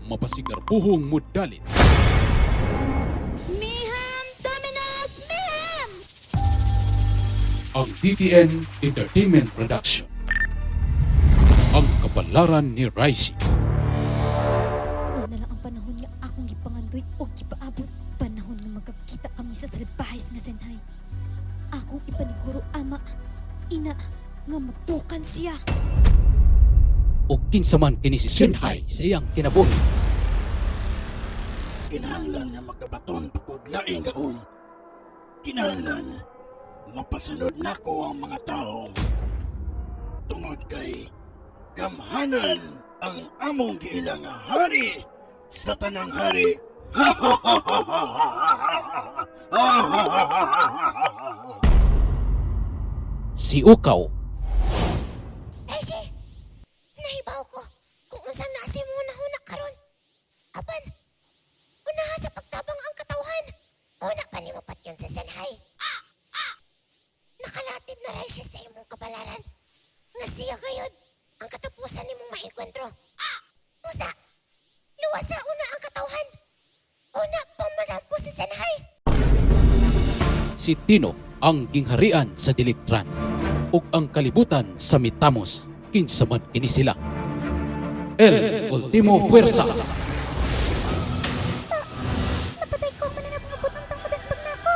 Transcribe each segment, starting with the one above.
mapasigarbuhong mudalit. Miham Dominos Miham! Ang DTN Entertainment Production. Ang kapalaran ni Raisi. Tuol na lang ang panahon nga akong gipangandoy o gipaabot. Panahon nga magkakita kami sa salbahis nga senhay. Akong ipaniguro ama, ina, nga mapukan siya. O kinsa man kini si Senhai sa iyang kinabuhi. Kinahanglan nga makabaton pagod laing gaon. Kinahanglan mapasunod nako ang mga tao. Tungod kay gamhanan ang among giila nga hari sa tanang hari. Si Ukaw. Rishi, nahibaw ko kung unsa na si mo nahuna karon. Apan, unaha sa pagtabang ang katawhan. Una pa nimo patyon sa Senhay. Nakalatid na Rishi sa imong kabalaran. Nga siya gayod ang katapusan nimong maengkwentro. Usa, luwasa una ang katawhan. Una pang manampo si Senhay. Si Tino ang gingharian sa Diliktran ug ang kalibutan sa Mitamos kinsa man kini sila. El Ultimo Fuerza. Napatay ko ang mananap nga butang tang madasbag na ako.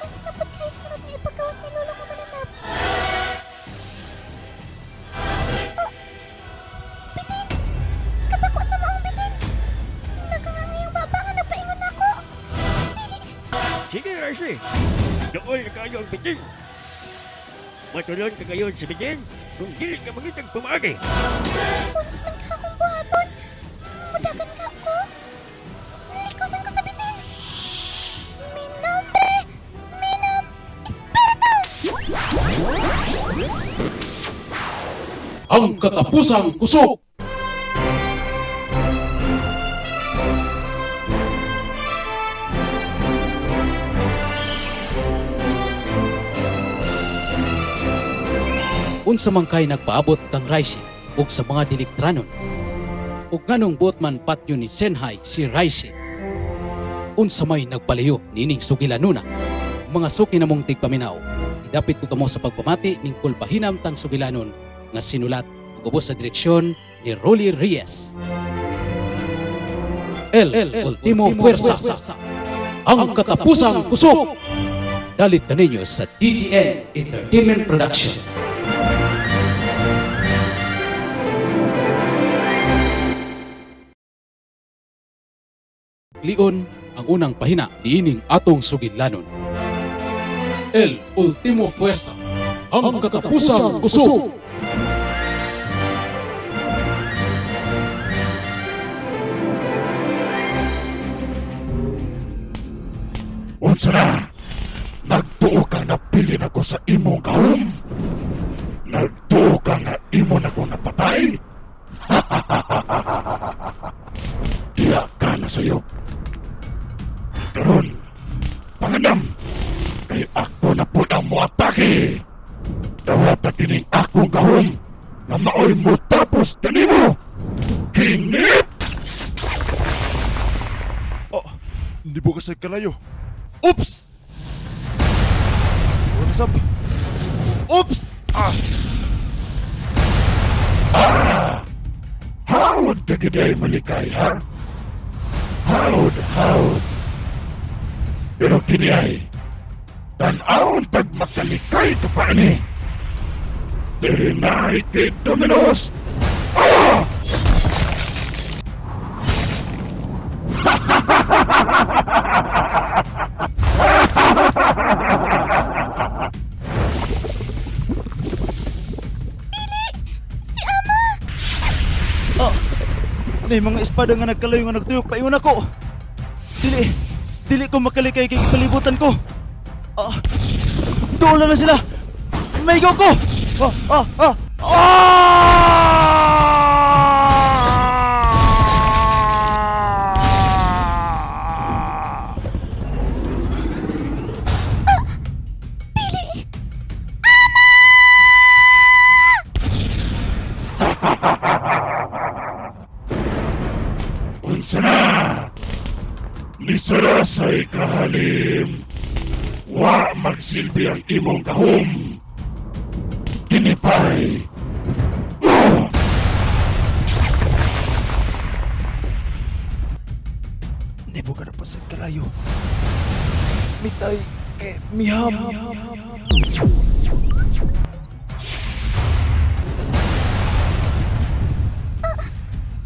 Ang sinapot kay sunod nga ipagawas ni Lolo nga mananap. Oh, bitin! Katako sa maong bitin! Nagangangay ang baba nga napaingon ako. Dili, Sige, Archie. Dool na kayo ang bitin. Matulon ka ngayon sa bitin kung dili ka mangitag pumagi. unsa man ka akong buhaton. Mudagan ka ako. Likusan ko sa bitin. Mi nombre, mi nom, Espiritu! Ang katapusang kusog. Unsa man kay nagpaabot kang Raisi ug sa mga diliktranon. Ug nganong buot man patyo ni Senhai si Raisi. Unsa may nagpalayo nining sugilanuna. Mga suki namong tigpaminaw, idapit ko kamo sa pagpamati ning kulbahinam tang sugilanon nga sinulat ug ubos sa direksyon ni Rolly Reyes. El, Ultimo Fuerza, ang katapusang kusog. Dalit kaninyo sa DTN Entertainment Production. Lion ang unang pahina niining atong sugilanon. El Ultimo Fuerza, ang katapusang kusog. Unsa na? Nagtuo ka na pilin ako sa imong gahom? Nagtuo ka nga imo na ko napatay? Diya ka na sa'yo. Karon, pangandam, kay ako na po ang muatake. Dawata kining akong gahom nga maoy mo tapos kanimo. Kinip! Oh, hindi po kasi kalayo. Oops! What's up? Oops! Ah! Howd ka giday malikay, ha? Howd, howd. Pero kini ay, tan-awon tag makalikay ka pa ani. Diri na kay Dominos! Ah! Si Ama! Ah! Nay, mga espada nga nagkalayo nga nagtuyok paingon ako. Dili, dili ko makalikay kay gipalibutan ko. Ah! Doon na sila! May ko! Ah! Ah! Ah! Ah! Unsa na? Lisara sa ikahalim. Wa magsilbi ang imong gahom. Kinipay. Nibuga na po sa kalayo. Mitay kay miham.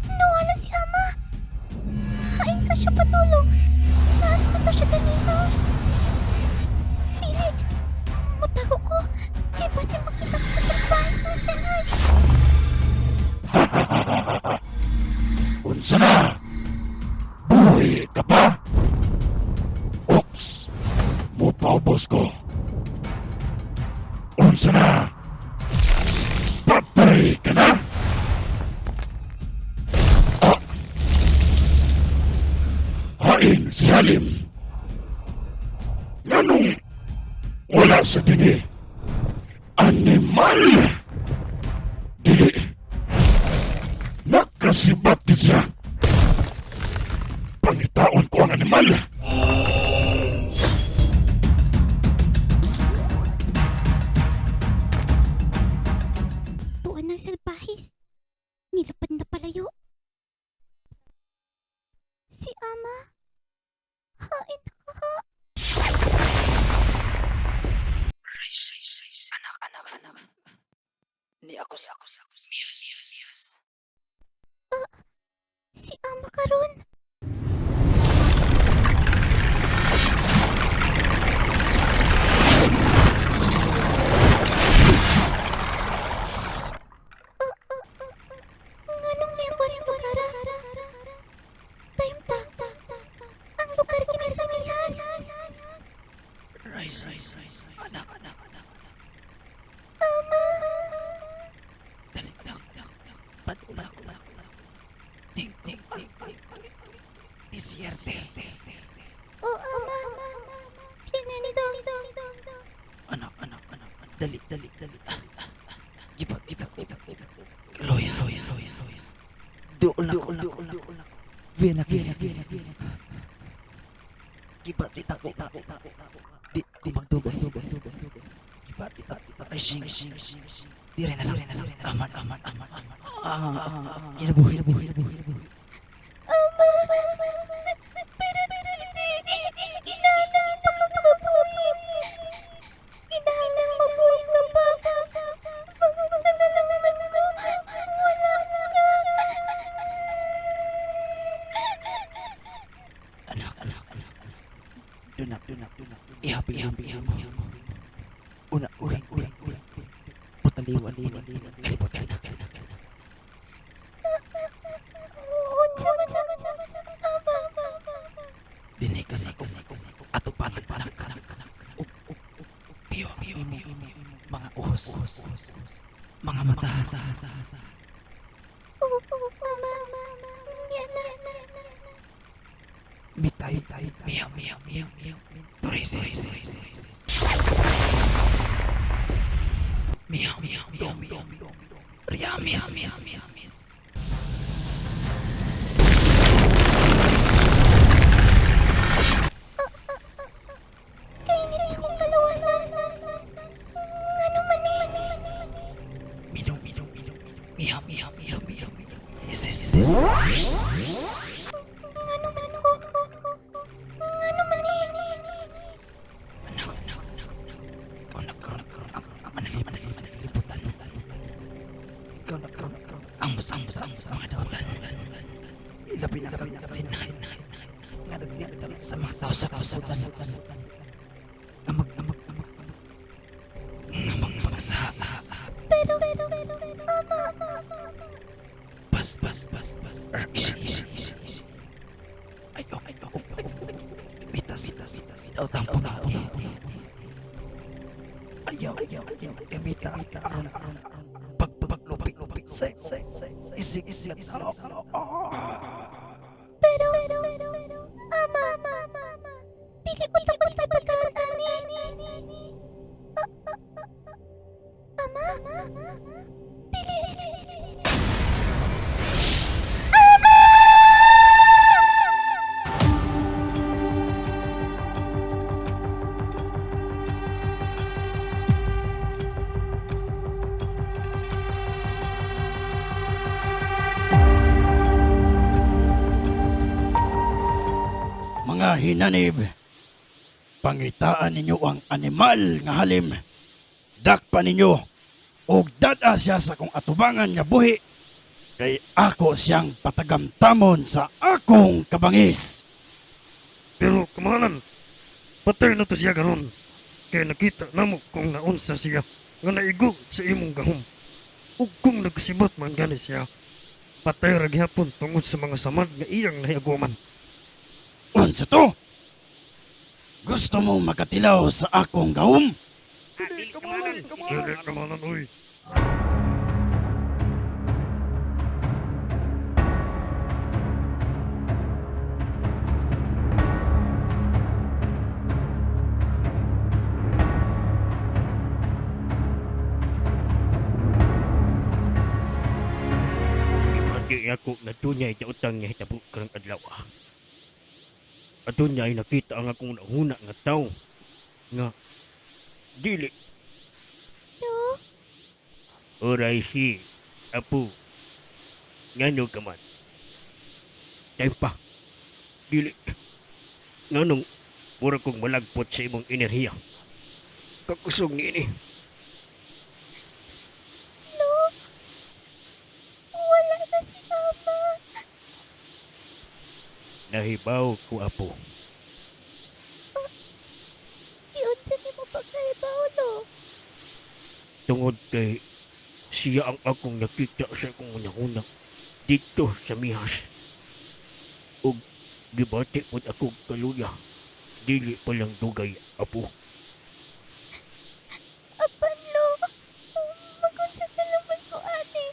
Nawala si Ama. Hain ka siya patulong. Naan ko to siya kanina. Dili. Matago ko. Kay basin makita ko sa salbahis ng Senay. Unsa na? Buhi ka pa? Ops! Mupaubos ko. Unsa na? Patay ka na? Ah! Hain si Halim. Nganong wala sa dini? Animal! Dili. Nakasibat din siya. Pangitaon ko ang animal. Tuan ng salbahis. Nilapad na palayo. Si Ama. Hain na ka. Anak, anak, anak. Ni ako sa ako sa Miyas. Si Ama karon. Nganong liwan ang lugar? Time pa. Ang lugar kini sa miyas. Rice, rice, rice. Anak, anak, anak, anak. Ama. Dali, anak, anak, anak. Padula ko, anak. Ting, ting, ting, ting, ting. Disierte. O Ama. Pinanito. Anak, anak, anak, anak. Dali, dali, dali. Ah, ah, ah. Gipat, gipat, gipat, gipat. Loya, loya, loya, loya. Dool na ko, dool na ko. Vena, vena, vena, vena. Gipat, kita ko, kita ko, kita ko. Di, di magdugay, dugay, dugay, dugay. Gipat, kita, kita. Ay, sing, sing, sing, sing. Di rin na lang, di rin na lang. Aman, aman, aman, aman. Ah, ah, ah. Kinabuhi, kinabuhi, kinabuhi, kinabuhi. Ama. Pero kinahanglan makakabuhi. Kinahanglan mabuhay ka pa. Mag-unsa na lang man ko. Wala ka. Anak, anak, anak, anak. Dunak, dunak, dunak. Ihabi, ihabi, ihabi, ihabi. Una, uring, uring, uring. Putaliwan, liwan, liwan. Kalipot, kalipot, kalipot, kalipot. Unsa man sa Ama. Dinhi ka sa ako. Ato pa, ato pa, anak, anak, anak. Ug, ug, ug, ug. Piyo, piyo, piyo. Mga uhos. Mga mata. Oo, Ama. Niya na. Mitay, miyaw, miyaw, miyaw, miyaw. Turisis. Miyaw, miyaw, miyaw, miyaw. Riamis. Kainit sa akong kalawasan. Ngano man eh. Minaw, minaw, minaw, minaw. Miyaw, miyaw, miyaw, miyaw, miyaw. Isis, isis. Ngano man ko. Ngano man eh. Anak, anak, anak, anak. Ikaw na, ikaw na, ikaw na. Ang manali, manali sa libutan. Ikaw na, ikaw na, ikaw na. Ang musang, musang, musang, mga daulan. Ilabi na, labi na, sinahan. Nga nagdagdag sa mga tao sa tao sa libutan. Amag, amag, amag, amag. Amag, amag, sa, sa, sa. Pero, Ama. Bas, bas, bas, bas. Ishi, ishi, ishi, ishi. Ay, oh, ay, oh, ay, oh. Mitas, mitas, mitas. Oh, tampo, tampo, tampo. Ayaw, ayaw, ayaw. Gamita, aron, aron, aron. Pag, pag, lupi, lupi. Se, se, se, se. Isig, isig, isig. Pero, Ama. Dili ko tapos na pagkalas ani. Ama. Dili. Ama! Mga hinanib, pangitaan ninyo ang animal nga halim. Dakpa ninyo og dad-a siya sa akong atubangan nga buhi kay ako siyang patagamtamon sa akong kabangis. Pero kamahalan, patay na to siya karon. Kay nakita namo kung naunsa siya nga naigo sa imong gahom. Ug kung nagsibat man gani siya, patay ra gihapon tungod sa mga samad nga iyang nahiaguman. Unsa to? Gusto mong makatilaw sa akong gahom? Dili kamahalan, oy. Ibagi ako na dunyay daotang nga hitabo karong adlaw. Adunyay nakita ang akong nahuna nga tawo nga dili. No? Oray si Apo. Ngano ka man? Tay pa. Dili. Nganong mura kong malagpot sa imong enerhiya. Kakusog niini. Lo? Wala na si Mama. Nahibaw ko, Apo. Giunsa nimo pagkahibaw, Lo? Tungod kay siya ang akong nakita sa akong unahuna dito sa Mihas. Ug gibati pod ako kaluya. Dili pa lang dugay, Apo. Apan, Lo. Magunsa na naman ko, ate.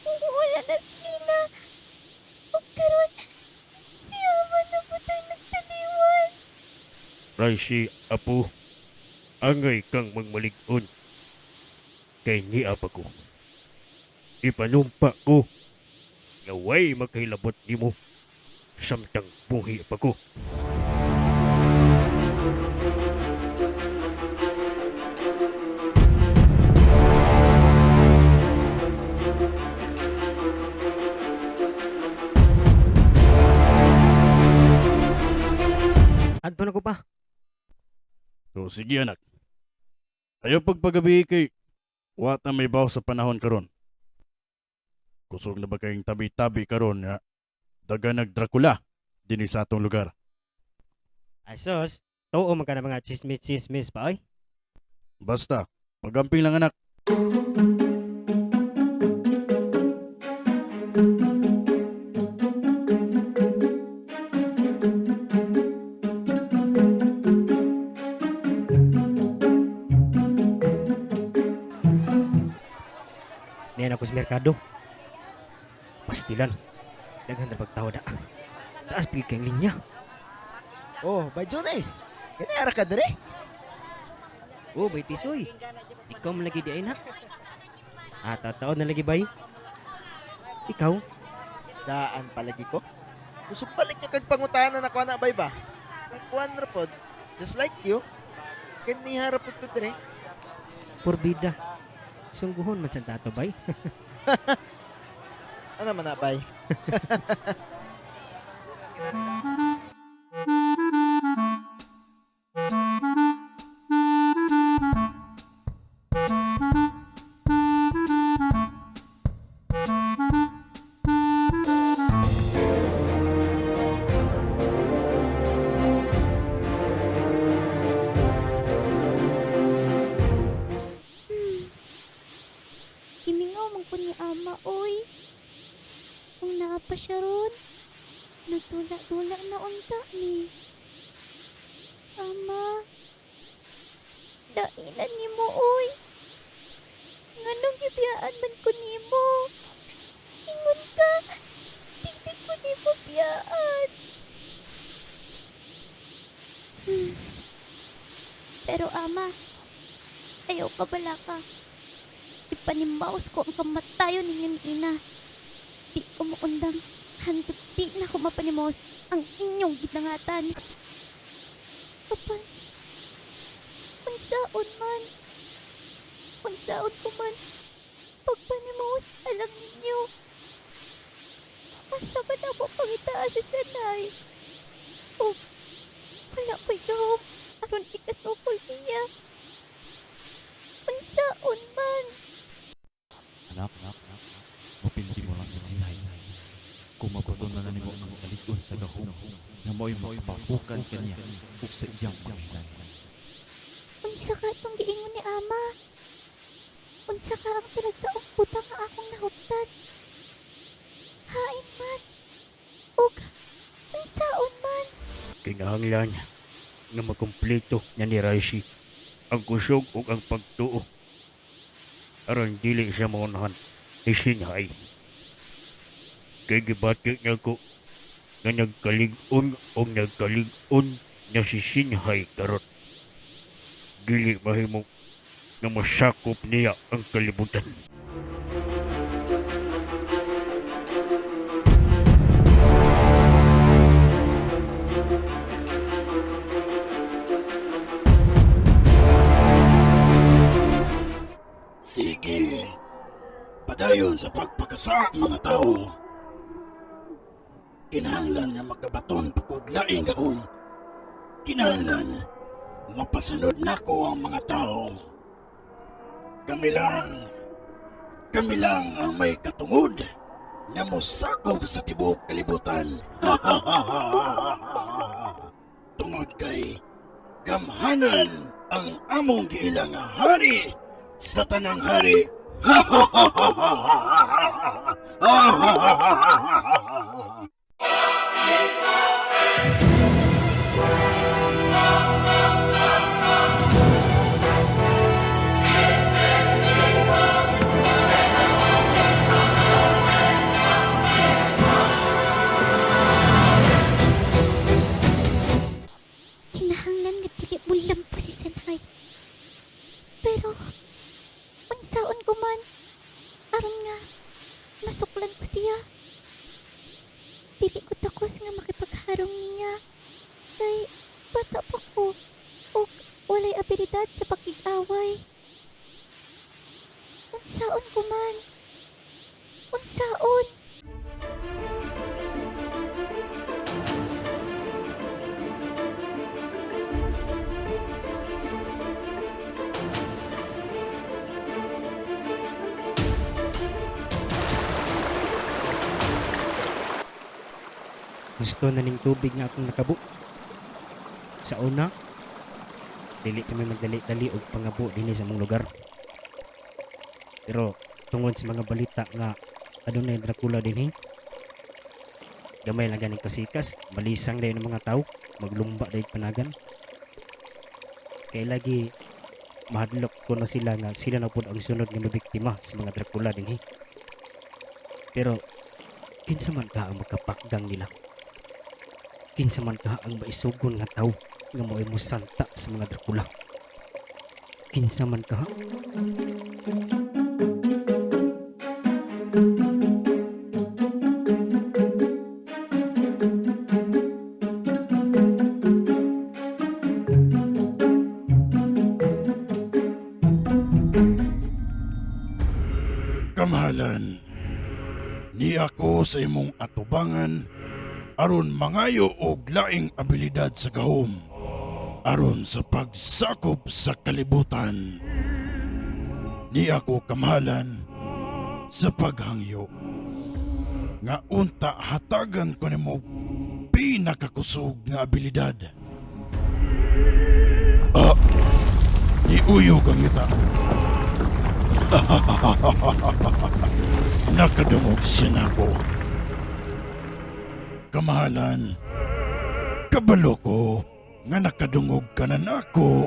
Kung wala na si Nina. O karon, si Ama na po tayo nagtaniwan. Raisi, Apo, angay kang magmalig-on. Kay niya pa ko. Ipanumpa ko nga way makahilabot nimo samtang buhi pa ko. Adto na ko pa. So, sige anak. Ayaw pagpagabi kay wa ta may baw sa panahon karon. Kusog na ba kayong tabi-tabi karon nga daga nag-Dracula dinhi sa atong lugar. Ay sus, tuo man ka na mga chismis-chismis pa oy. Basta, pagamping lang anak. Niyan ako sa merkado. Pastilan. Daghan na pagtawa da. Taas pigi kang linya. Oh, by Johnny. Kani ara ka dire? Oh, bay tisoy. Ikaw man lagi di ay na. Ah, tataon na lagi bay. Ikaw, Daan palagi ko. Kusog balik niya kag pangutana na kuha na bay ba? Kung kuan ra pod, just like you. Kani harap pod ko dire. porbida. Sungguhon man sa tato bay. Ano man na bay? Gimingaw man ko ni Ama, oy. Kung naa pa siya ron, nagdula-dula na unta ni. Ama, dailan nimo, oy. Nganong gibiyaan man ko nimo? Ingon ka, tigdig ko nimo biyaan. Pero Ama, ayaw ka bala ka. Ipanimaos ko ang kamatayon ninyo ni Ina. Di ko maundang. Hantot di na ko mapanimos ang inyong gitangatan. Apan, unsaon man, unsaon ko man, pagpanimos alam ninyo. Asa man ako pangitaan si Sanay? O, Wala ko'y gahom aron ikasukol niya. Unsaon man? Anak, anak, mapildi mo lang sa sinay. Kung mabaton na nimo ang kalig-on sa gahom nga mao'y makapapukan kaniya ug sa iyang pangilan. Unsa ka itong giingon ni ama? Unsa ka ang pinagsaong butang nga akong nahuptan? Hain man! Ug unsaon man? Kinahanglan nga makumpleto na ni Raishi ang kusog ug ang pagtuo aron dili siya maunahan ni Sinhay. Kay gibati niya ko nga nagkalig-on o nagkalig-on na si Sinhay karon. Dili mahimo nga masakop niya ang kalibutan. Sige. Padayon sa pagpakasa mga tao. Kinahanglan nga makabaton pa kog laing gahom. Kinahanglan mapasunod nako ang mga tao. Kami lang, kami lang ang may katungod nga mosakop sa tibuok kalibutan. Tungod kay gamhanan ang among giilang nga hari sa tanang hari. Kinahanglan nga dili mo lampo si Sanhay. Pero unsaon ko man aron nga masuklan ko siya. Dili ko takos nga makipagharong niya. Kay bata pa ko ug walay abilidad sa pakig-away. Unsaon ko man? Unsaon? Gusto na ning tubig nga akong nakabo. Sa una, dili kami magdali-dali og pangabo dinhi sa among lugar. Pero tungod sa mga balita nga adunay Dracula dinhi, gamay lang ganing kasikas, malisang dayon ang mga tao, maglumba dayon panagan. Kay lagi mahadlok ko na sila nga sila na pud ang sunod nga mabiktima sa mga Dracula dinhi. Pero kinsa man ka ang makapakgang nila? Kinsa man ka ang maisugon nga tawo nga mo'y mosanta sa mga Dracula? Kinsa man ka? Kamahalan, ni ako sa imong atubangan aron mangayo og laing abilidad sa gahom aron sa pagsakop sa kalibutan. Ni ako kamahalan sa paghangyo nga unta hatagan ko nimo pinakakusog nga abilidad. Ah, niuyog ang yuta. Nakadungog siya nako. Kamahalan, kabalo ko nga nakadungog ka na nako.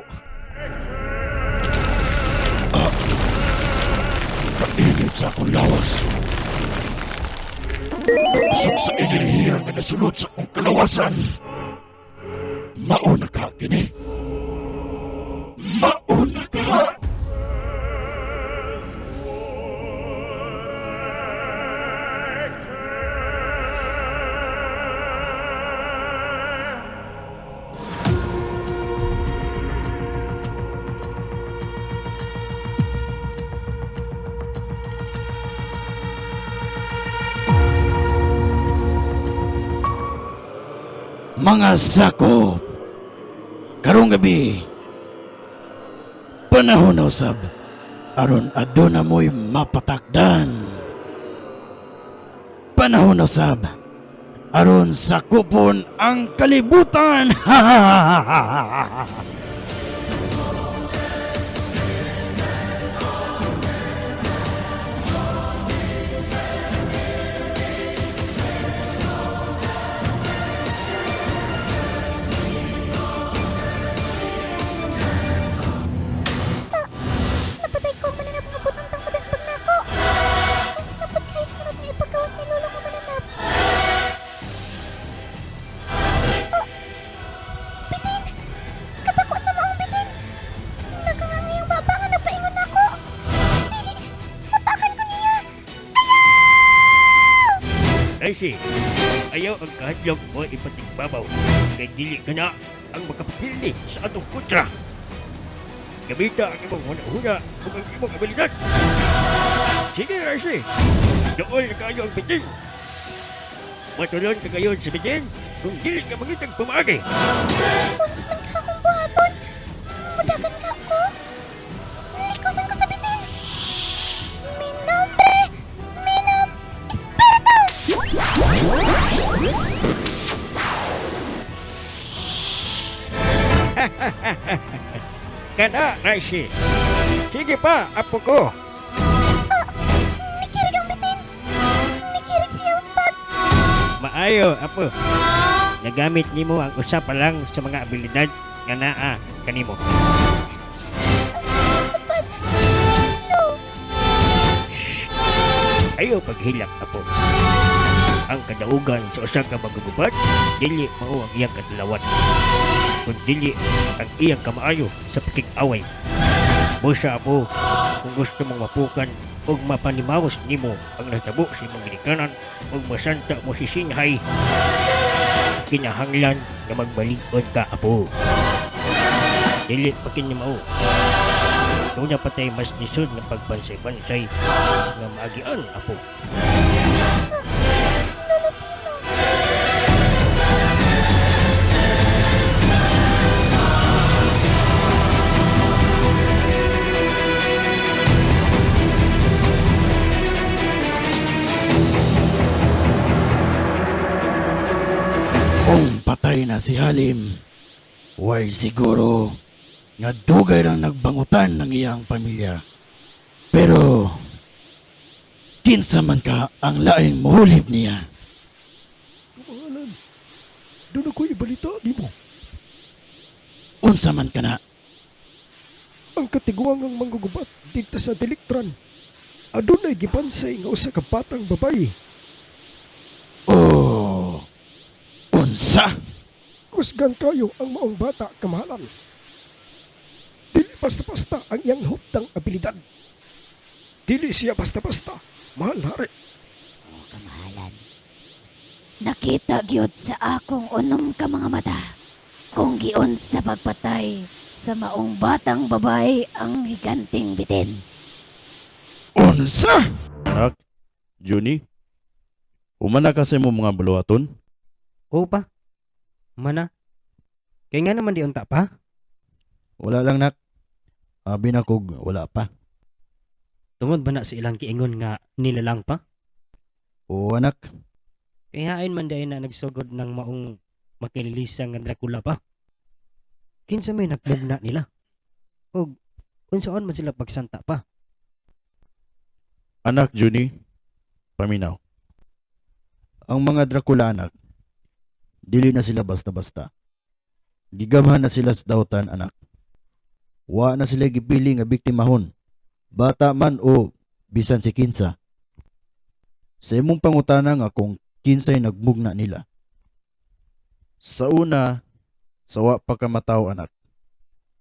Ah, kainit sa akong lawas. Kusog sa enerhiya nga nasulod sa akong kalawasan. Mauna ka kini. Mauna ka. Mga sakop, Karong gabi, panahon na usab aron aduna mo'y mapatakdan. Panahon na usab aron sakupon ang kalibutan. Napatay ko ang mananap nga butang tang madasbag nako. Unsa na pud kay sunod nga ipagawas ni lolo nga mananap? Oh, bitin! Katako sa maong bitin! Nagangangay ang baba nga napaingon nako. Dili, mapakan ko niya! Rishi, ayaw ang kahadlok mo ipatigbabaw. Kay dili ka na ang makapapildi sa atong kontra. Gamita ang imong huna-huna ug ang imong abilidad. Sige, Rishi. Dool na kayo ang bitin. Matulon ka ngayon sa bitin kung dili ka mangitag pamaagi. Unsa man ka akong buhaton? Mudagan ka ako? Likusan ko sa bitin! Mi nombre! Mi nom... Espiritu! Kana, Rishi. Sige pa, apo ko. Nikirig ang bitin! Nikirig siya pag... Maayo, apo. Nagamit nimo ang usa pa lang sa mga abilidad nga naa kanimo. No! Ayaw paghilak, apo. Ang kadaugan sa usa ka magugubat, dili mao ang iyang kadlawan. Kun dili ang iyang kamaayo sa pakig-away. Busa, apo, kung gusto mong mapukan ug mapanimawas nimo ang nahitabo sa imong ginikanan ug masanta mo si Sinhay, kinahanglan nga magbalikod ka, apo. Dili pa kini mao. Tuna patay mas lisod nga pagbansay-bansay nga maagian, apo. Lolo Tino! Kung patay na si Halim, way siguro nga dugay lang nagbangutan ng iyang pamilya. Pero, kinsa man ka ang laing muhulib niya. Kamahalan, doon ako'y ibalita nimo. Unsa man ka na, Ang katiguangang manggugubat dito sa Diliktran. Adunay gibansay nga usa ka batang babayi. oh, unsa? Kusgan kayo ang maong bata, kamahalan. Dili basta-basta ang iyang huptang abilidad. Dili siya basta-basta, mahal hari. O kamahalan. Nakita gyud sa akong unom ka mga mata kung giun sa pagpatay sa maong batang babae ang higanting bitin. Unsa? Anak, Juni, umana kasi mo mga buluhaton? Oo pa. Mana. Kaya nga naman di unta pa. Wala lang nak. Abi na kog wala pa. Tungod ba na sa ilang giingon nga nilalang pa? Oo anak. Kaya hain man dahil na nagsugod ng maong makililisa nga Dracula pa. Kinsa may nagmugna nila? Og unsaon man sila pagsanta pa? Anak, Juni, paminaw. Ang mga Dracula anak, dili na sila basta-basta. Gigamhan na sila sa dautan anak. Wa na sila gipili nga biktimahon. Bata man o bisan si kinsa. Sa imong pangutana nga kung kinsay nagmugna nila. Sa una, sawa pa ka mataw anak.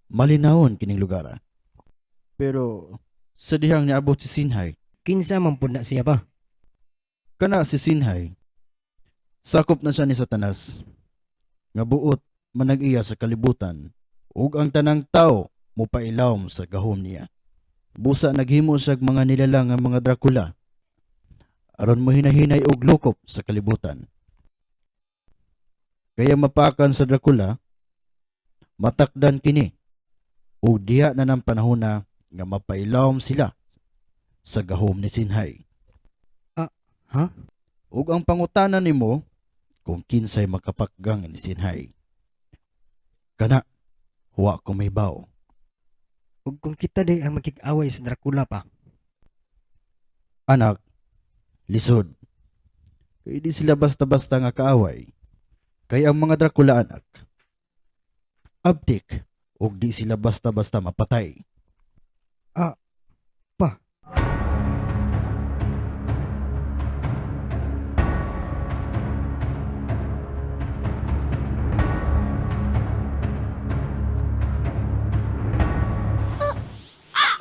Malinawon kining lugar. Ah. Pero sa dihang niabot si Sinhay, Kinsa man pud na siya pa? kana si Sinhay, sakop na siya ni Satanas. Nga buot manag-iya sa kalibutan ug ang tanang tao mopailawom sa gahom niya. Busa naghimo siya og mga nilalang nga mga Dracula aron mo hinahinay og lukop sa kalibutan. Kaya mapakan sa Dracula Matakdan kini ug diha na ng panahona nga mapailawom sila sa gahom ni Sinhay. Ah, ha? Ug ang pangutana nimo kung kinsay makapakgang ni Sinhay. Kana, huwa ko may baw. Ug kung kita day ang makig-away sa Dracula pa. Anak, lisod. Kay di sila basta-basta nga kaaway. Kay ang mga Dracula anak, abtik ug di sila basta-basta mapatay. Ah, pa.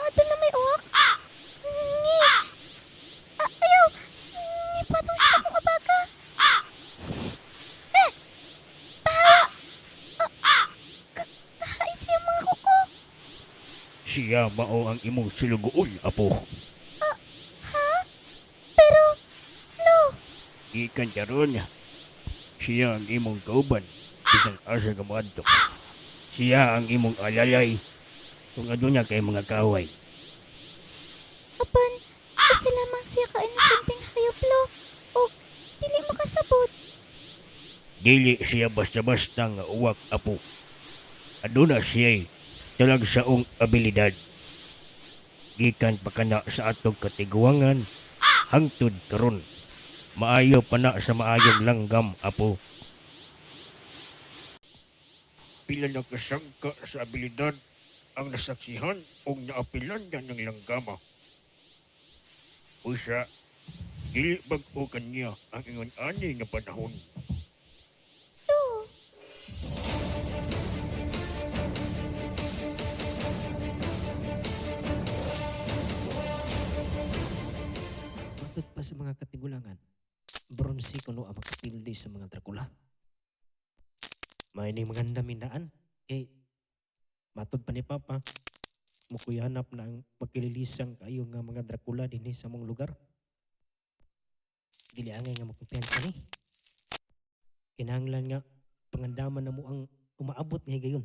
Ato na may uwak. Ngi. Ah, ayaw. Ngi patong siya sa akong abaka. Sst. Eh. Pahawa. Ah, Kahait siya mga kuko. Siya mao ang imong silugoon, apo. Ha? Pero, lo, Gikan karon, siya ang imong kauban bisan asa ka moadto. Siya ang imong alalay kung aduna kay mga kaaway. apan, isa lamang siya ka inosenteng hayop, lo. O, dili makasabot. Dili siya basta-basta nga uwak, apo. Aduna siya'y talagsaong abilidad. Gikan pa kana sa atong katiguangan, hangtod karon. Maayo pa na sa maayong langgam, apo. Pila na kasangka sa abilidad ang nasaksihan o naapilan niya ng langgama. Usa, dili bag-o kanya ang ingon ani nga panahon. Lo, Matod pa sa mga katigulangan, bronze kuno ang makapildi sa mga Dracula. May ning maganda mindaan kay matod pa ni Papa, mukuyanap na ang pagkililisang kayo nga mga Dracula dinhi sa mong lugar. Dili angay nga makumpiyansa ni. Kinahanglan nga pangandaman na mo ang umaabot nga higayon.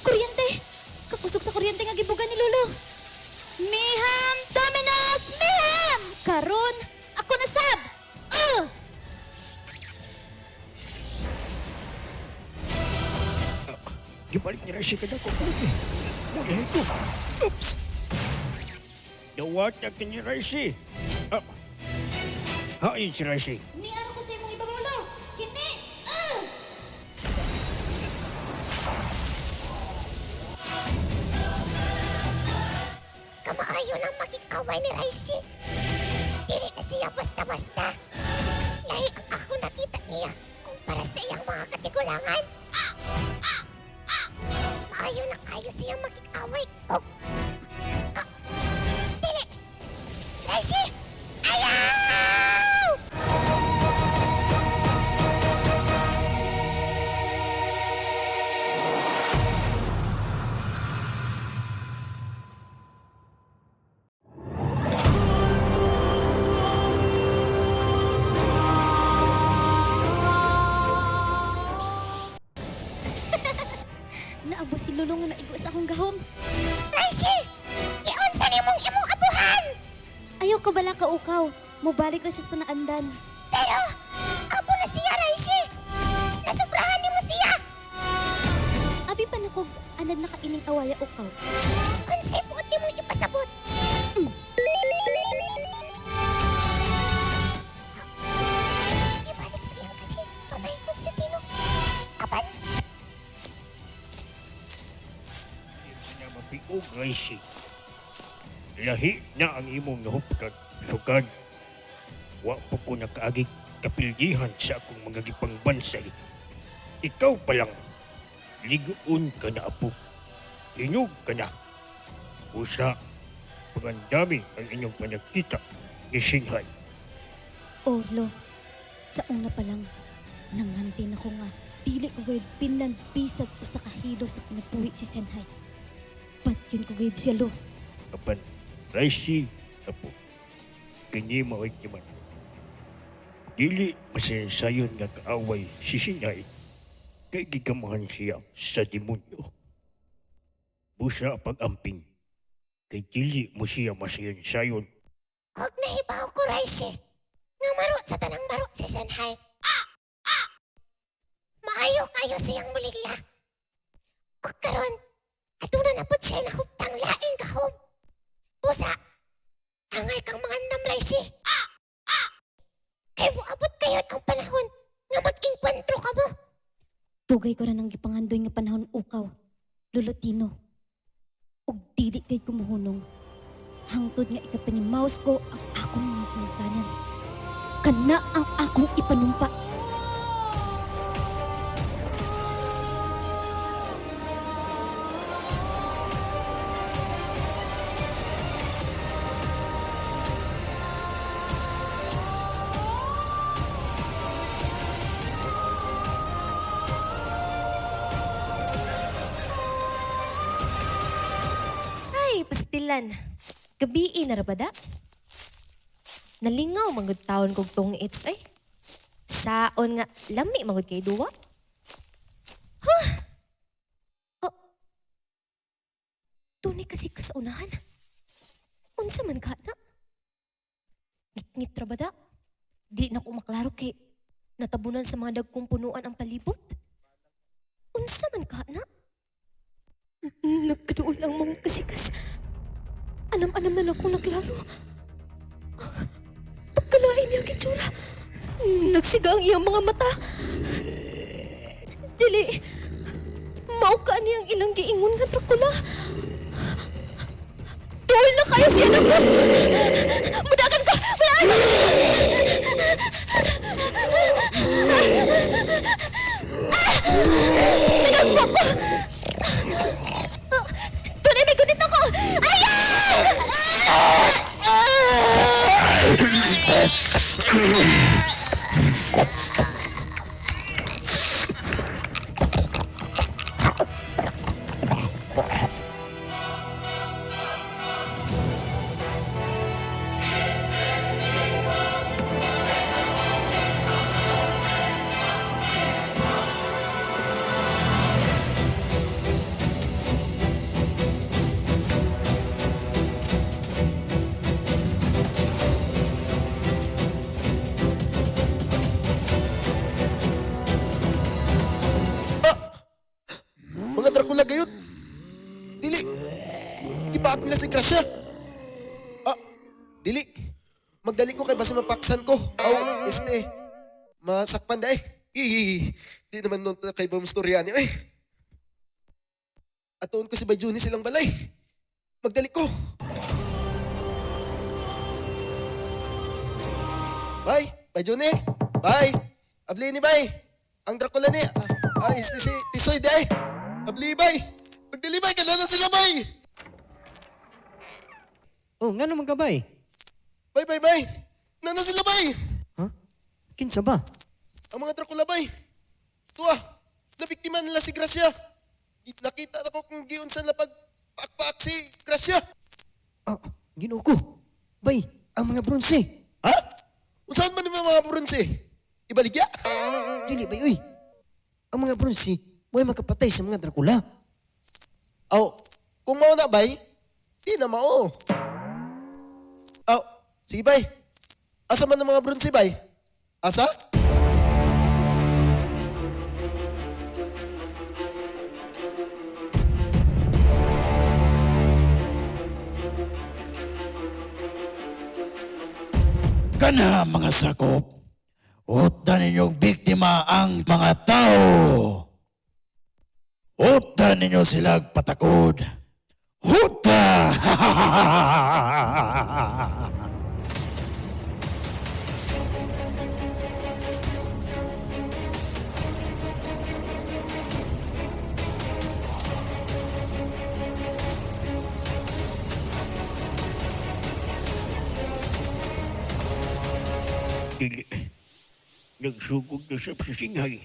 Kuryente! Kakusog sa kuryente nga gibuga ni Lolo. Miham Dominos Miham! Karon, ako na sab! Gibalik ni Rashid kada ko puti. Muli ko. Oops! Dawat na kini Rashid. Ah. Hain si Rashid. Ni ano ko sa imong ibabaw, Lo? Kini! Kamaayo nang makikaway ni Raishi. Dili na siya basta-basta. Lahi ang ako nakita niya kumpara sa iyang mga katigulangan. Maayo na kayo siyang makikaway. Oh. Ah. Dili! Raishi! Ayaw! Naabo si Lolo nga naigo sa akong gahom. Raishi! Giunsa nimong imong abuhan! Ayaw ka bala kaukaw. Mubalik na siya sa naandan. Pero, abo na siya, Raishi! Nasubrahan nimo siya! Abi pa na kog anad na kaining awaya ukaw. Unsay buot nimong ipasabot? Ibalik sa iyang kani, pamahingon sa Tino. Apan, Na mapiog Rashid. Lahi na ang imong nahupkag sukad. Wa pa ko nakaagig kapildihan sa akong mga gipangbansay. Ikaw pa lang. Ligoon ka na, apo. Hinog ka na. Usa, pagandami ang inyong panagkita ni Singhay. Oh, Lo. Sa una pa lang, nangantin ako nga. Dili ko gayud pinlan bisag usa ka hilo sa kinabuhi si Senhai. Patyon ko gayud siya, Lo. Apan Rishi apo kini mao'y timan. Dili masayon nga kaaway si Sinay kay gigamahan siya sa demonyo. Busa pag-amping kay dili mo siya masayon-sayon. Og nahibaw ko, Raishi, nga maro sa tanang maro si Senhai. Maayo kayo siyang muligla. Og karon, aduna na pud siya nahuptang laing gahom. Busa, angay kang mga andam, Raishi. Kay moabot kayon ang panahon nga mag-engkwentro ka mo. Dugay ko ra nang gipangandoy nga panahon ukaw, Lulutino. Ug dili kay kumuhunong. Hangtod nga ikapanimaus ko ang akong mga ginikanan. Kana ang akong ipanumpa. Ay, pastilan. Gabii na ra ba da? Nalingaw manggod taon kog tungits ay. Saon nga lami manggod kay duwa. Huh? Oh. Tunay kasi ka sa unahan. Unsa man ka na? Ngit-ngit ra ba da? Di na ko maklaro kay natabunan sa mga dagkong punuan ang palibot. Unsa man ka na? Nagkaduol ang mga kasikas. Anam-anam na lang akong naglaro. Pagkalain niya ang itsura. Nagsiga ang iyang mga mata. Dili. Mao ka niyang ilang giingon nga Dracula. Tuol na kayo siya na ko. Mudagan ko! Mudagan ko! Ah! Tinagpo ko! Tunay, may gunit ako! Ay! Mga Dracula gayud. Dili. Di pa nila si Gracia. Ah, dili. Magdali ko kay basta mapaksan ko. Aw, este, masakpan da eh. Ihihi. Di naman nun kay bang storya niyo eh. Atuon ko si Bay Juni silang balay. Magdali ko. Bye! Bye, Juni! Bye! Abli ni bay! Ang Dracula ni... Ah, este si Tisoy di ay! Abli bay! Magdali bay! Kailan na sila bay! Oh, ngano man ka bay? Bay, bay, bay! Nana sila bay! Kinsa ba? Ang mga Dracula bay! Tuwa! Nabiktima nila si Gracia! Nakita na ko kung giunsan na pag paak si Gracia! Oh, Ginoo ko. Bay, ang mga bronze. Ha? Unsaon man yung mga bronze? Ibaligya? Dili bay, uy. Ang mga bronze, way makapatay sa mga Dracula. Aw, kung mao na bay, di na mao. Aw, sige bay. Asa man ang mga bronze bay? Asa? Kana mga sakop, uta ninyong biktima ang mga tao. Uta ninyo silang patakod. Huta! Dili. Nagsugod na siya sa singhay.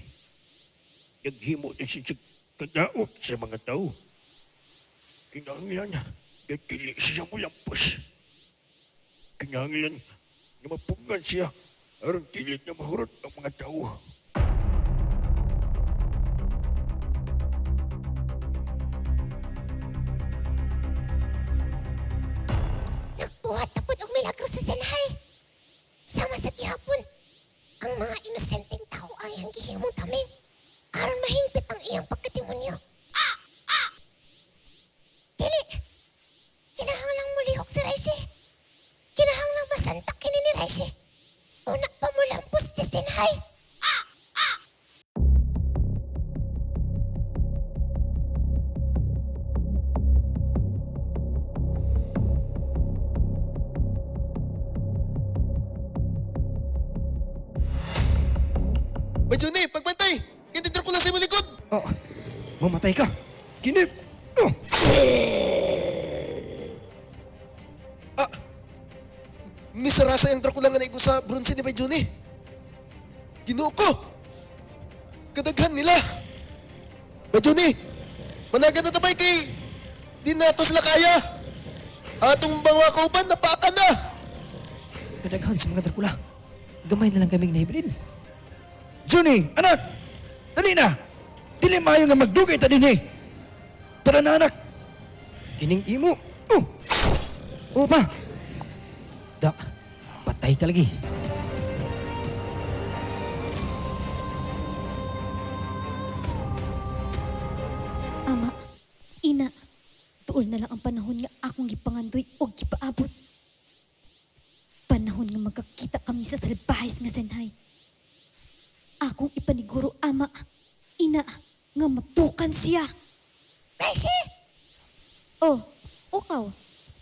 Naghimo na siya sa kadaot sa mga tao. Kinahanglan, Kay dili siya mulampos. Kinahanglan nga mapugngan siya aron dili niya mahurot ang mga tao. Nagbuhat na pud og milagro sa Senhay. Sama sa gihapon, ang mga inosenteng tao ang iyang gihimong taming aron mahingpit ang iyang pagkademonyo. Dili! Kinahanglang mulihok si Raishi. Kinahanglang masanta kini ni Raishi. Una pa mulampos si Senhay. Bay Johnny, pagbantay! Kaya Dracula sa imong likod! Oh, mamatay ka. Kini. Oh. Ah! Misarasa yung Dracula nga naigo sa bronze ni Bay Johnny. Ginoo ko! Kadaghan nila! Bay Johnny! Managan na tabay kay... Di na to sila kaya! Atong mga kauban, napaka na! Kadaghan sa mga Dracula. Gamay na lang kaming nahibilin. Johnny, anak! Dali na! Dili maayo nga magdugay ta dinhi. Tara na anak. Kining imo. Oh. Oh pa. Da, patay ka lagi. Ama, ina, tuol na lang ang panahon nga akong gipangandoy og gipaabot. Panahon nga magkakita kami sa salbahis nga Senhay. Akong ipaniguro, ama, ina, nga mapukan siya. Raishi! Oh, ukaw,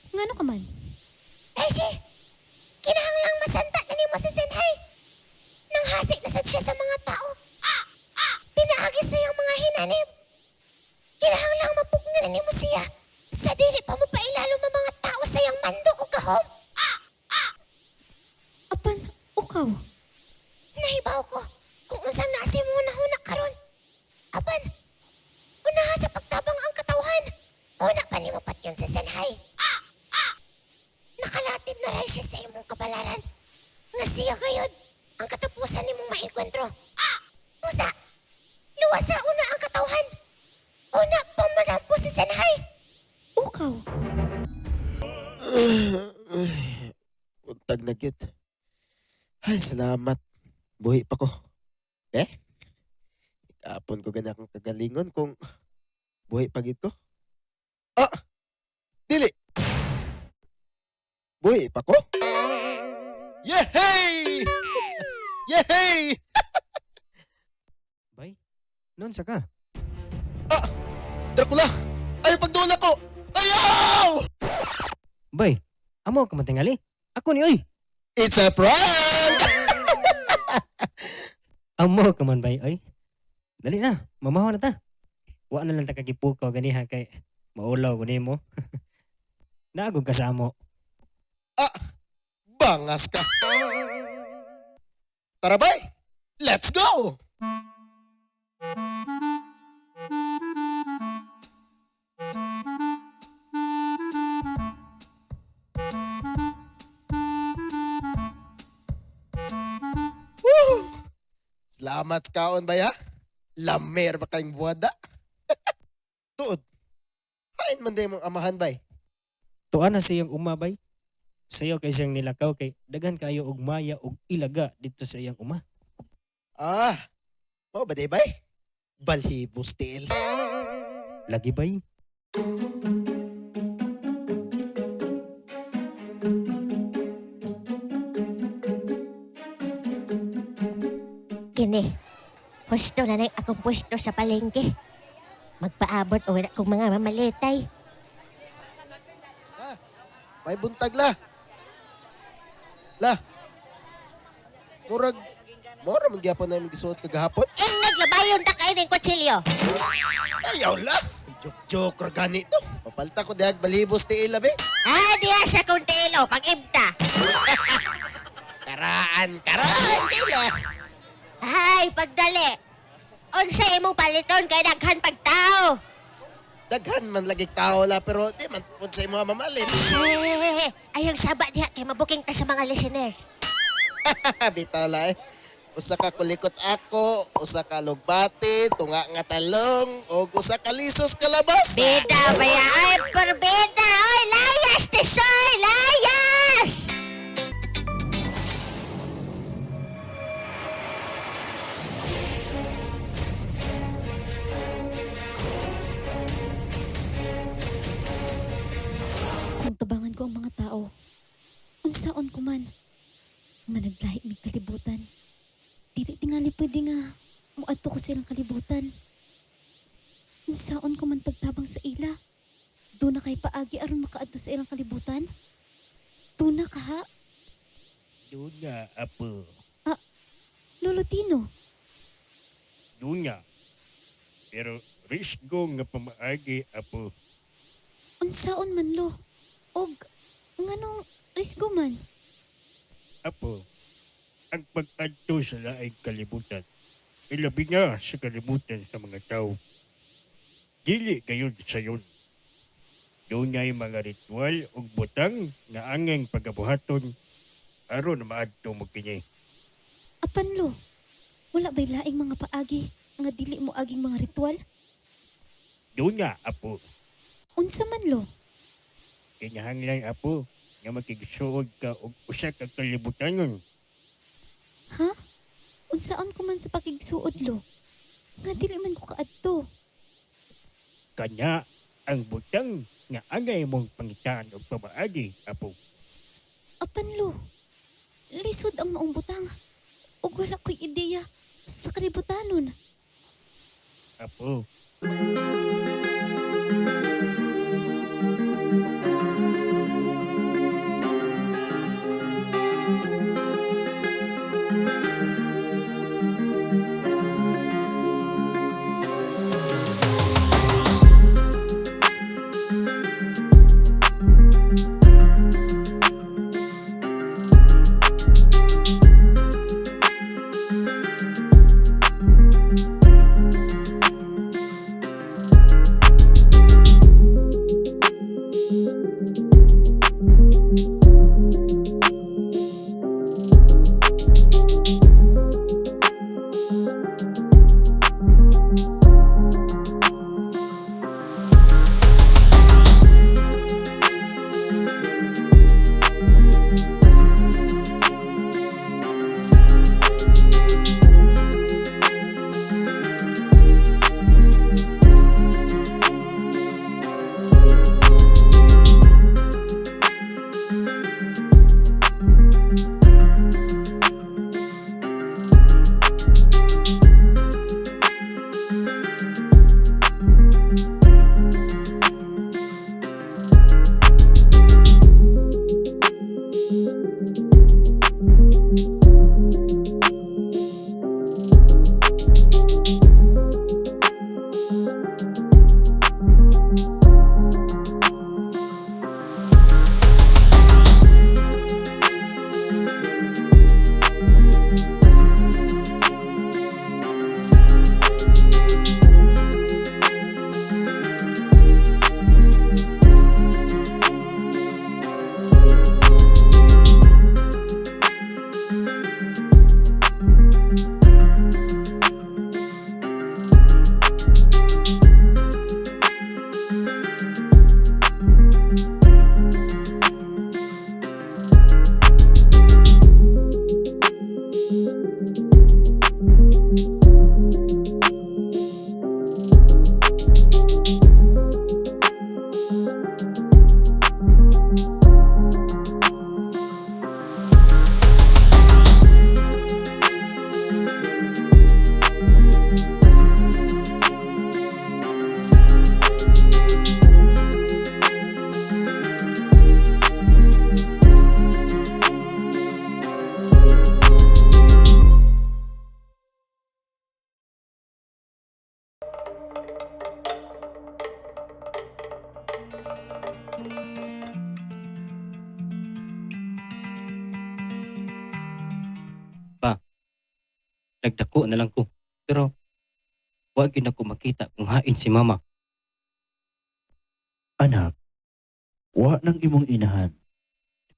ngano ka man? Raishi! Kinahanglang masanta na nimo si Senhay. Nanghasi na sad siya sa mga tao. Pinaagi sa iyang mga hinanib. Kinahanglang mapugnan na nimo siya sa dili pa mo pailalo ang mga tao sa iyang mando o gahom. Apan, ukaw, Nahibaw ko kung unsa na si mo huna karon. Apan, unaha sa pagtabang ang katawhan. Una pa nimo patyon sa Senhay. Nakalatid na rin siya sa imong kabalaran. Nga siya gayod ang katapusan nimong maengkwentro. Usa, luwasa una ang katawhan. Una pang malampo si Senhay. Ukaw. Untag na gyud. Ay, salamat. Buhi pa ko. Eh? Ikapon ko gani akong kagalingon kung buhi pa gid ko. Ah! Dili! Buhi pa ko? Yehey! Yehey! Bay, noon sa ka. Ah! Dracula! Ay, pagdula ko! Ayaw! Bay, amo ka matingali. Ako ni oy. It's a prank! Amo ka man bay oy. Dali na, mamaho na ta. Wa na lang ta kagipukaw ganiha kay maulaw ko nimo. Naagog ka sa amo. Ah! Bangas ka! Tara bay! Let's go! Woo! Salamat sa kaon bay ha? Lamer ba kayong buwada? Tuod, hain man din mong amahan bay. Tuan na siyang uma bay. Sayo kay siyang nilakaw kay daghan kayo og maya og ilaga dito sa iyang uma. Ah, mao ba di bay? Balhibos tiil. Lagi bay. Kini, husto na lang akong pwesto sa palengke. Magpaabot o wala kong mga mamalitay. Ah, may buntag la. La. Murag mura man gyapon na imong gisuot kagahapon. Ing naglabayon ta kayo ng kutsilyo. Ayaw la. Joke-joke ra gani to. Papalta ko dihag balhibos tiil labi. Ah, diya siya kung tiilo, pag-ibta. Karaan, karaan tiil ah. Ay, pagdali. Unsa imong paliton kay daghan pagtao. Daghan man lagi tao la pero di man pud sa imo mamalit. Shhh! Ayong saba diha kay mabuking ta sa mga listeners. Bitaw la eh. Usa ka kulikot ako, usa ka lugbati, tunga nga talong, og usa ka lisos kalabasa. Bida ba ya? Ay, perbida! Ay, layas, tisoy! Layas! Kung tabangan ko ang mga tao, unsaon ko man, nga naglahi mig kalibutan. Dili tingali pwede nga muadto ko silang kalibutan. Unsaon ko man pagtabang sa ila. Doon na kay paagi aron makaadto sa ilang kalibutan. Doon na kaha, Duna, apo. Lolo Tino. Duna. Pero risgo nga pamaagi, apo. Unsaon man lo? Og nganong risgo man? Apo, ang pag-adto sa laing kalibutan, ilabi na sa kalibutan sa mga tao. Dili kayon sayon. Dunay mga ritual ug butang nga angeng pagabuhaton aron maadto mo kini. Apan lo, wala ba'y laing mga paagi nga dili mo aging mga ritual? Duna, apo. Unsa man lo? Kinahanglan, apo, nga makigsuod ka og usa ka kalibutanon. Ha? Unsaon ko man sa pakigsuod lo? Nga dili man ko kaadto. Kana ang butang nga angay mong pangitaan og pamaagi, apo. Apan lo, lisod ang maong butang. Ug wala ko'y ideya sa kalibutanon. Apo, Pa, nagdako na lang ko. Pero, wa gyud nako makita kung hain si mama. Anak, wa nang imong inahan.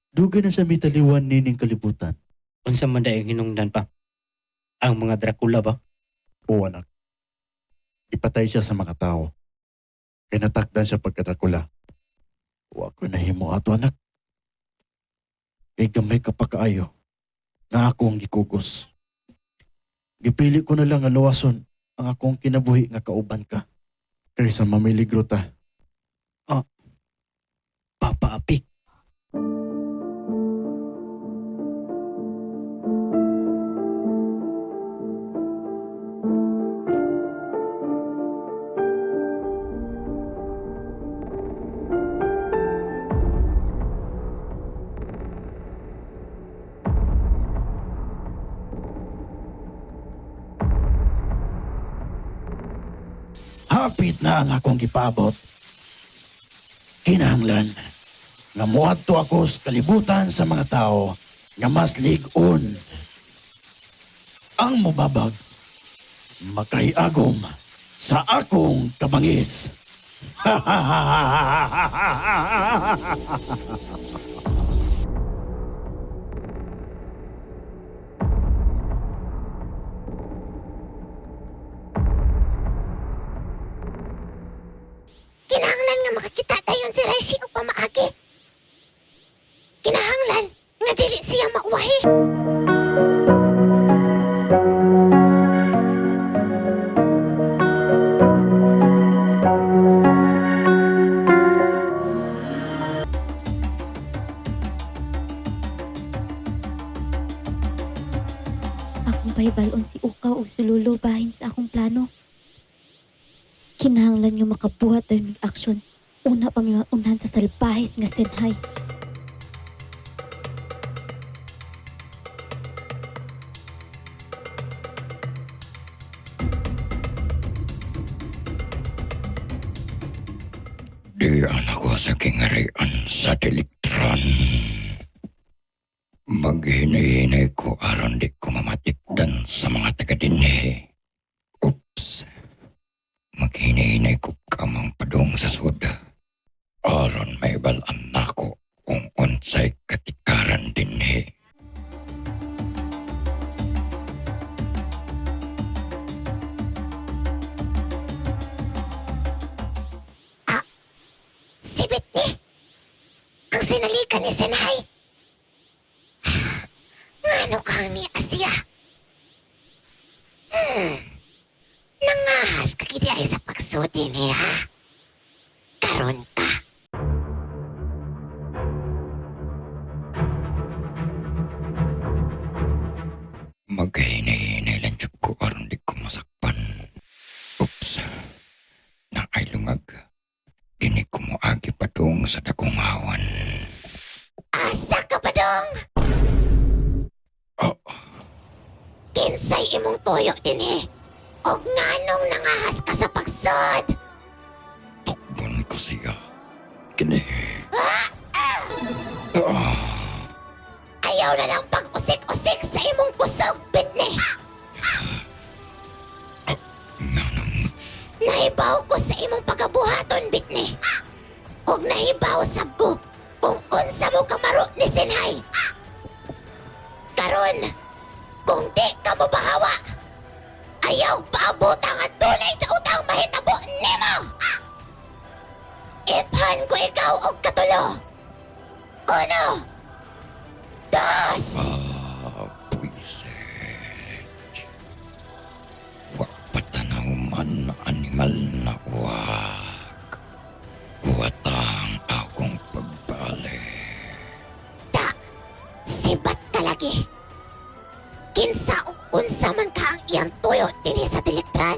Dugay na sa mitaliwan nining kalibutan. Unsa man dayong hinungdan pa? Ang mga Dracula ba? O anak, ipatay siya sa mga tao. Kay natakdan siya pagkadrakula. Wa ko nahimo ato anak. Kay gamay ka pa kaayo na ako ang gikugos. Gipili ko na lang nga luwason ang akong kinabuhi nga kauban ka. Kaysa mamiligro ta. Papa Apik. Hapit na ang akong gipaabot. Kinahanglan nga moadto ako sa kalibutan sa mga tao nga mas lig-on. Ang mubabag makahiagom sa akong kabangis. Kinahanglan nga makakita dayon si Rishi og pamaagi. Kinahanglan nga dili siya mauwahi. Akong pahibalon si Ukaw ug si Lolo bahin sa akong plano. Kinahanglan nga makabuhat tayo mig aksyon. Una pa mi maunhan sa salbahis nga Senhay. Diyan ako sa kingarian sa Dilikran. Maghinay-hinay ko aron di ko mamatikdan sa mga taga dinhi. Oops. Maghinay-hinay ko kamang padung sa suda. Aron may balaan nako kung unsay katikaran dinhi. Sibit ni! Ang sinalikan ni Senhay! Ngano kang ni Asya? Nangahas ka gidi ay sa pagsudi niya. Karon ka. Maghinay-hinay lang jud ko aron di ko masakpan. Oops. Naay lungag. Dini ko moagi padung sa dakong hawan. Asa ka pa dong? Oh. Kinsay imong toyo dinhi? Og nganong nangahas ka sa pagsod? Tukbon ko siya. Kini. Ah. Ayaw na lang pag-usik-usik sa imong kusog, bitne. Nahibaw ko sa imong pagabuhaton, bitne. Og nahibaw sab ko kung unsa mo kamaro ni Sinhay. Karon, kung di ka mo bahawa, ayaw paabot ang adunay daotang mahitabo nimo. Iphan ko ikaw og katulo. Uno, dos. Ah, buisit. Wa patanaw man animal na uwag. Watang akong pagbalik. Ta, sibat ka lagi. Kinsa ug unsa man ka ang iyang tuyo dinhi sa Dilikran.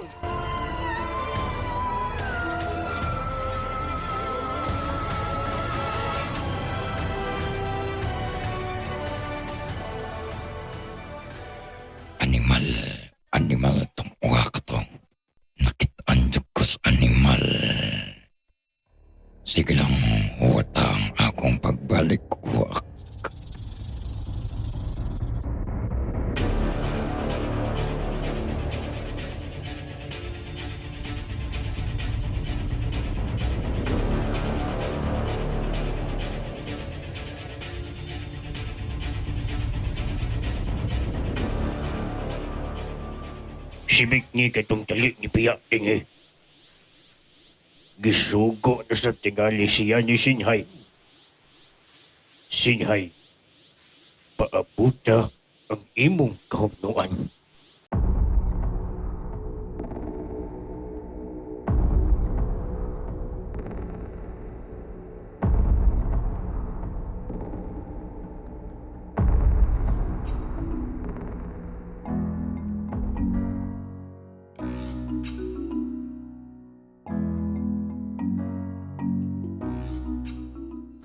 Animal, animal tong uwak to. Nakitaan jud ko sa animal. Sige lang, watang akong pagbalik uwak. Sibik ni katong tali ni Piya dinhi. Gisugo na sa tingali siya ni Sinhay. Sinhay, paabuta ang imong kahugnuan.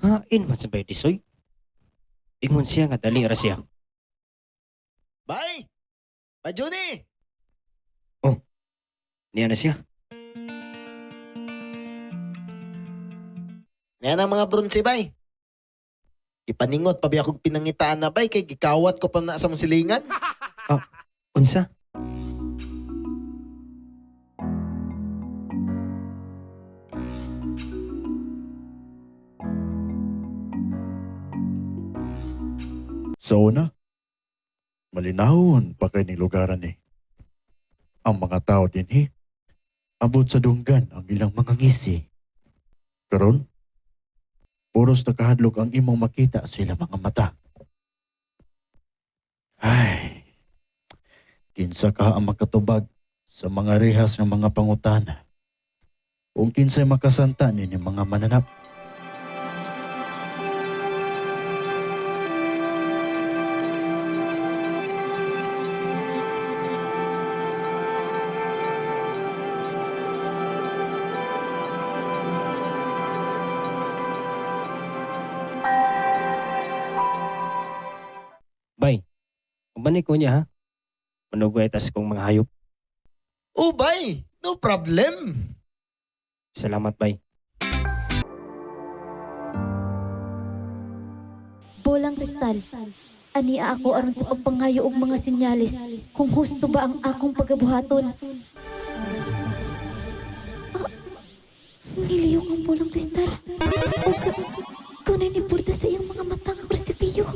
Hain man sa bay disoy. Ingon siya nga dali ra siya. Bye! Bye, Johnny! Oh, niya na siya. Yan ang mga bronze, bay. Ipaningot, pabi akong pinangitaan na, bay, kay gikawat ko pa na sa mong silingan. Ah, unsa? Sa una, malinahon pa kay ning lugaran ni. Ang mga tao dinhi, abot sa dunggan ang ilang mga ngisi. Karon, puros nakahadlok ang imong makita sa ilang mga mata. Ay, kinsa ka ang makatubag sa mga rehas ng mga pangutana. Kung kinsay makasanta ni mga mananap. Bay, umanik ko niya ha. Manugay tas kong mga hayop. Oh, bay! No problem! Salamat, bay. Bolang kristal. Ania ako aron sa pagpangayo og mga senyales kung husto ba ang akong pagabuhaton. Ah, niliyok ang bolang kristal. O kunay ni Burda sa iyang mga mata nga krusipiyo.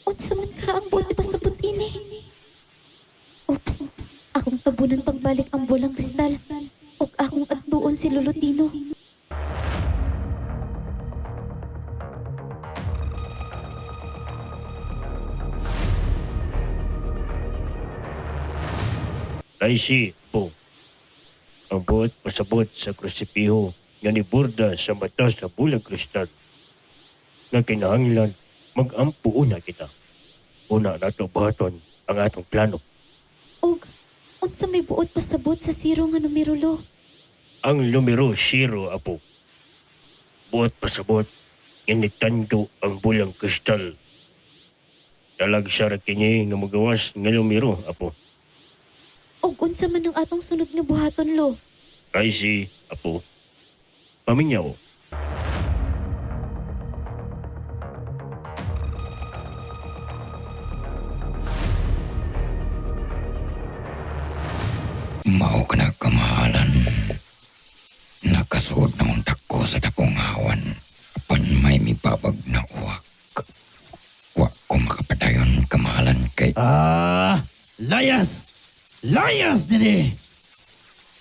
Unsa man ka ang buot pasabot ini? Oops, akong tabunan pagbalik ang bolang kristal. Ug akong adtuon si Lolotino. Raisi po. Ang buot pasabot sa krusipiho nga ni Burda sa mata sa bulag kristal. Nga kinahanglan mag-ampo una kita. Una nato buhaton ang atong plano. Ug unsa may buot pasabot sa zero nga numero lo? Ang numero zero, apo. Buot pasabot nga nitando ang bulang kristal. Talagsa ra kini nga magawas nga numero, apo. Ug unsa man ang atong sunod nga buhaton lo? Raisi, apo. Paminyaw. Mao ka na kamahalan. Nakasuod na untak ko sa dakong awan. Apan may mibabag na uwak. Wa ko makapadayon kamahalan kay... Ah, layas! Layas dinhi!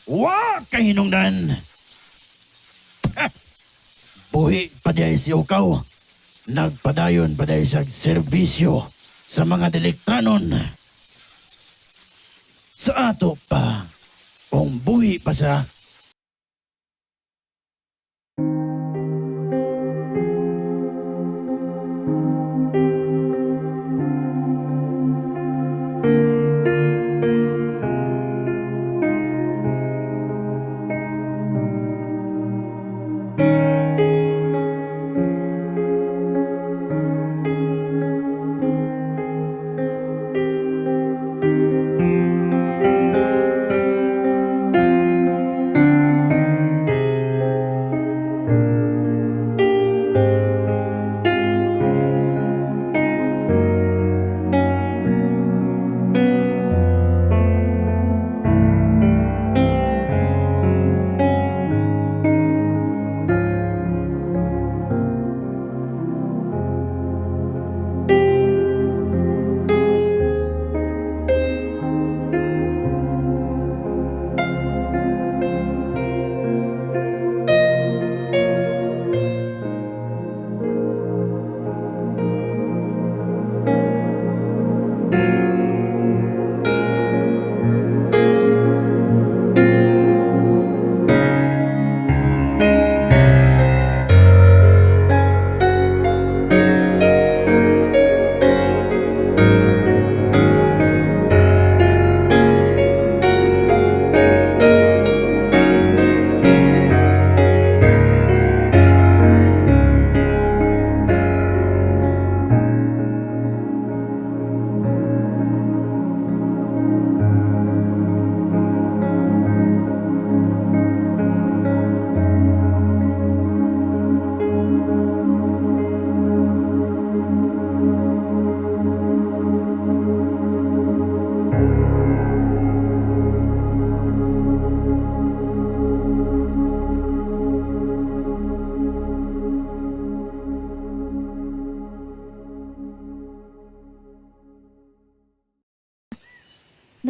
Wa kahinungdan! Ha! Buhi pa diay si Ukaw. Nagpadayon pa diay siyang serbisyo sa mga delektranon. Sa ato pa, kung buhi pa siya,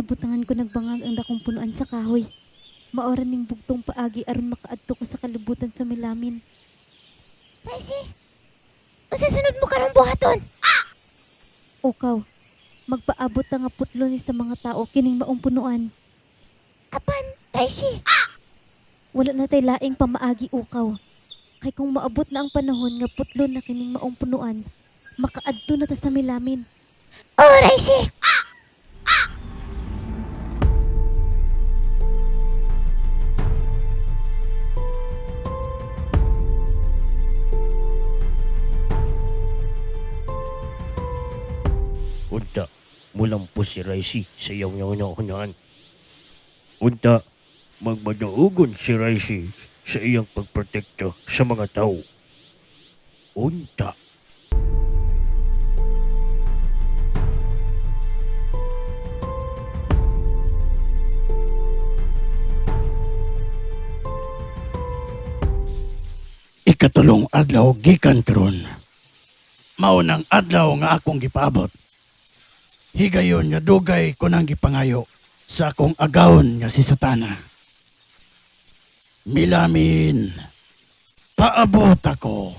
Nabutangan ko nagbangag ang dakong punuan sa kahoy. Maora ning bugtong paagi aron makaadto ko sa kalibutan sa milamin. Raishi, unsa sunod mo karong buhaton? Ukaw, magpaabot ta nga putlo ni sa mga tao kining maong punuan. Apan, Raishi. Wala na tay laing pamaagi ukaw. Kay kung maabot na ang panahon nga putlo na kining maong punuan, makaadto na ta sa milamin. Oh, Raishi. Unta, mulampo si Raisi sa iyang hunahunaan. Unta, magmadaugon si Raisi sa iyang pagprotekta sa mga tao. Unta. Ikatulong adlaw gikan karon. Mao nang adlaw nga akong gipaabot. Higayon nga dugay ko nang gipangayo sa akong agawon nga si Satana. Milamin, paabot ako.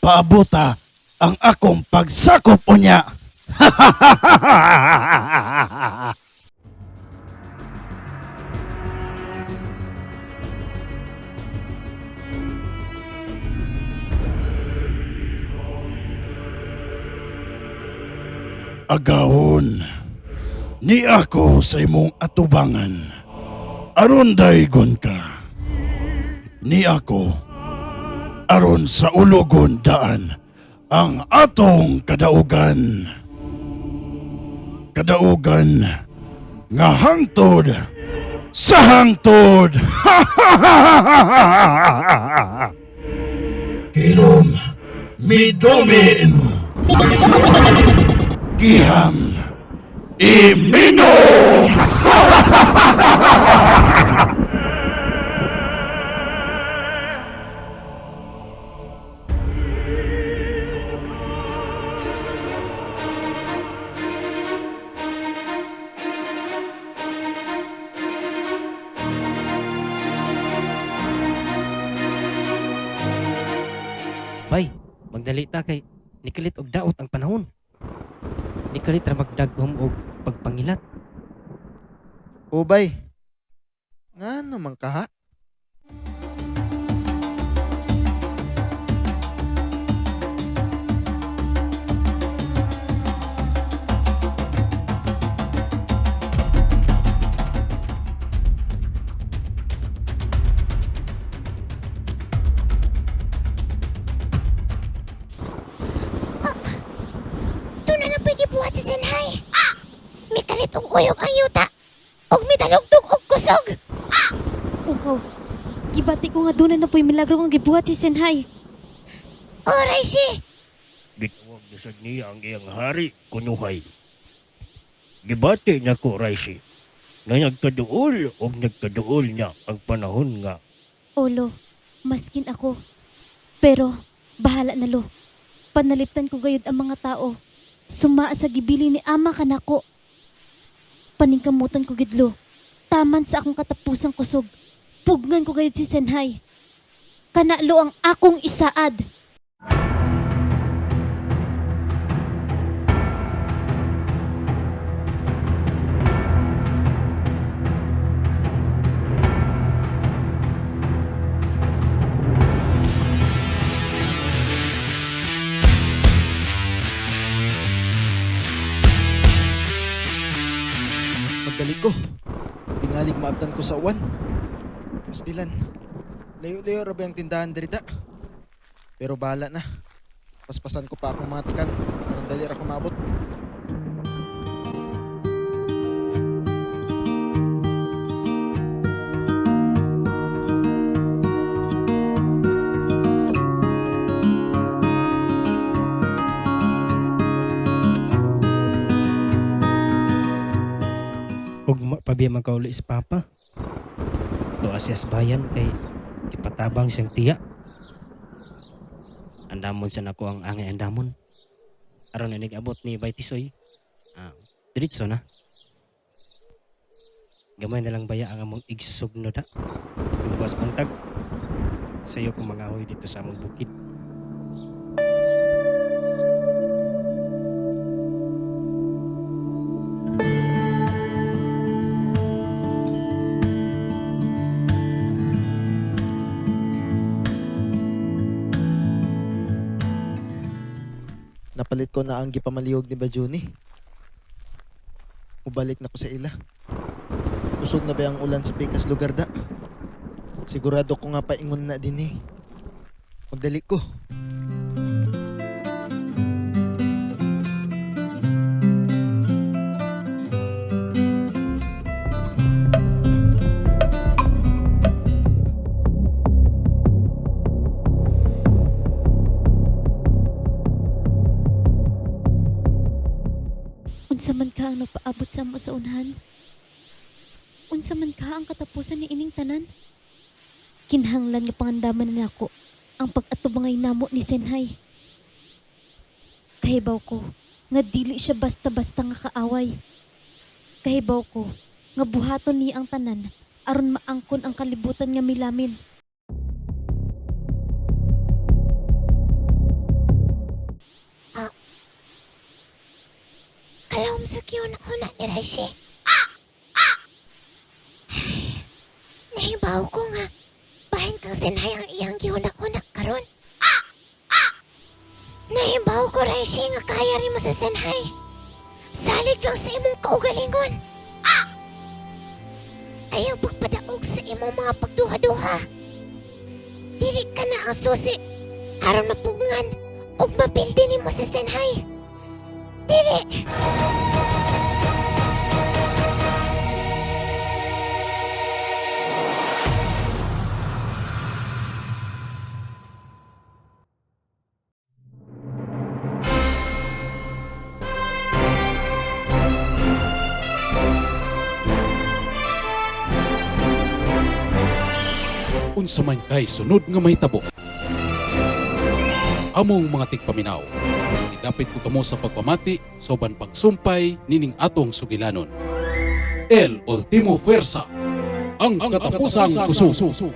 Paabota ang akong pagsakop unya. Agawon, ni ako sa imong atubangan. Aron daygon ka. Ni ako, aron sa ulogon daan ang atong kadaugan. Kadaugan nga hangtod sa hangtod. Kirom midumin. Giham iminom. Bay, magdali ta kay nikalit og daot ang panahon. Nikalit ra magdaghom og pagpangilat. O bay, ngano man kaha? Doon na na gibuhat si Senhai. Mikalit og uyog ang yuta. Og mitalugtog og kusog. Ukaw, gibati ko nga doon na po'y milagro nga gibuhat si Senhai. Oh, Raishi. Gitawag na sad niya ang iyang hari, kunuhay. Gibati na ko, Raisi, nga nagkaduol o nagkaduol niya ang panahon nga Olo, maskin ako. Pero, bahala na lo. Panaliptan ko gayud ang mga tao. Sumaa sa gibili ni ama kanako. Paningkamutan ko gidlo. Taman sa akong katapusang kusog. Pugnan ko gayud si Senhai. Kanalo ang akong isaad. Magdali ko. Tingalig maabtan ko sa uwan. Pastilan. Layo-layo ra ba ang tindahan dirita? Pero bahala na. Paspasan ko pa akong mga tikan. Aron dali ra ko maabot. Ugma pa biya magkauli si Papa. Tuwa siya sa bayan kay ipatabang siyang tiya. Andamon sa nako ang angay andamon. Aron na nag-abot ni Bay Tisoy. Ah, diretso na. Gamay na lang baya ang among igsugno da. Buwas buntag. Sayo ko mangahoy dito sa among bukid. Napalit ko na ang gipamalihog ni Bajuni. Mubalik na ko sa ila. Kusog na ba ang ulan sa pikas lugar da? Sigurado ko nga paingon na din eh. Magdali ko. Unsa man ka ang nagpaabot sa amo sa unahan? Unsa man ka ang katapusan ni ining tanan? Kinahanglan nga pangandaman na nako ang pag-atubangay namo ni Senhay. Kahibaw ko nga dili siya basta-basta nga kaaway. Kahibaw ko nga buhaton niya ang tanan aron maangkon ang kalibutan nga milamin. Kalawom sa gihuna-huna ni Raishi. Nahibaw ko nga, bahin kang Senhai ang iyang gihuna-huna karon. Nahibaw ko, Raishi, nga kaya rin mo sa Senhai. Salig lang sa imong kaugalingon. Ayaw pagpadaog sa imong mga pagduha-duha. Dili ka na ang susi aron mapugngan ug mapildi nimo sa Senhai. Dili! Unsa man kay sunod nga mahitabo. Among mga tigpaminaw, idapit ko kamo sa pagpamati sa uban pagsumpay nining atong sugilanon. El Ultimo Fuerza, ang katapusang kusog.